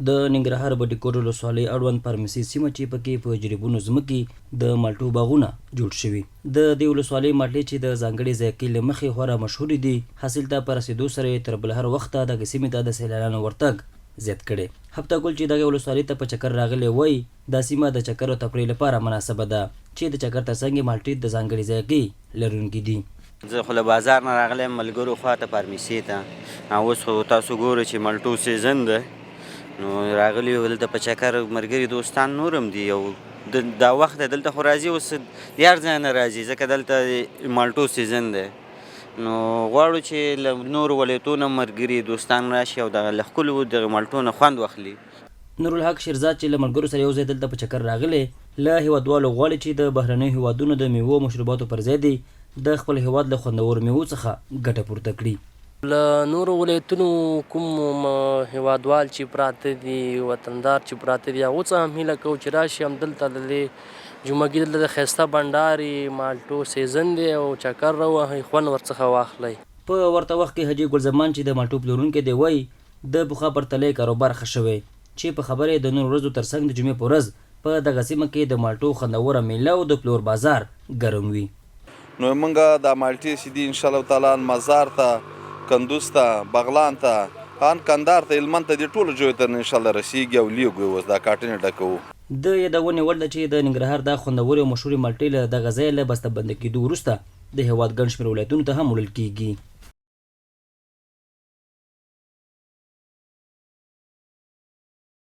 د ننګرهار بټي کوټ ولسوالۍ اړوند پارمیسي سیمه چې پکې په جریبونو ځمکې د مالټو باغونه جوړ شوي. د دې ولسوالۍ مالټې چې د ځانګړې ذایقې له مخې خورا مشهورې دي، حاصل ته په رسېدو سره یې تر بل هر وخته دغې سیمې ته د سیلانیانو ورتګ زیات کړی. هفته ګل چې دغې ولسوالۍ ته په چکر راغلی وايي، دا سیمه د چکر او تفریح لپاره مناسبه ده چې د چکر ترڅنګ یې مالټې د ځانګړې ذایقې لرونکې دي. زه خو له بازار نه راغلی یم ملګرو خوا ته فارمیسې ته، او اوس خو تاسو ګورئ چې مالټو سیزن دی، نو راغلي یو دلته په چکر، ملګري دوستان نور هم دي، او دا وخت دی دلته خو راځي اوس د هر ځای نه راځي، ځکه دلته مالټو سیزن دی، نو غواړو چې له نورو ولایتو نه ملګري دوستان راشي او دغه له ښکلو دغه مالټو نه خوند واخلي. نورالحق شیرزاد چې له ملګرو سره یو ځای دلته په چکر راغلی، له هېوادوالو غواړي چې د بهرنیو هېوادونو د مېوو او مشروباتو پر ځای دې د خپل هېواد له خوندورو مېوو څخه ګټه پورته کړي. له نورو ولایتونو کوم هېوادوال چې پراته دي، وطندار چې پراته دي، هغو څخه هم هیله کوو چې راشي همدلته د دې جمعګي دلته د ښایسته بنډاري مالټو سیزن دی او چکر راووهئ، خوند ورڅخه واخلئ. په ورته وخت کې حاجي ګل زمان چې د مالټو پلورونکی دی وايي، د پخوا پرتله یې کاروبار ښه شوی چې په خبره یې د نورو ورځو ترڅنګ د جمعې په ورځ په دغه سیمه کې د مالټو خوندوره میله او د پلور بازار ګرم وي. نو مونږ دا مالټې چې دي ان شاء الله تعالی ان مزار ته، کندوز ته، بغلان ته، ان کندهار ته، هلمند ته دې ټولو ځایو ته ان شاء الله رسیږي او لیږو یې اوس دا کاټنې ډکوو. د یادونې وړ ده چې د ننګرهار دا خوندورې او مشهورې مالټې له دغه ځایه له بسته بندي کېدو وروسته د هېواد ګڼ شمېر ولایتونو ته هم وړل کېږي.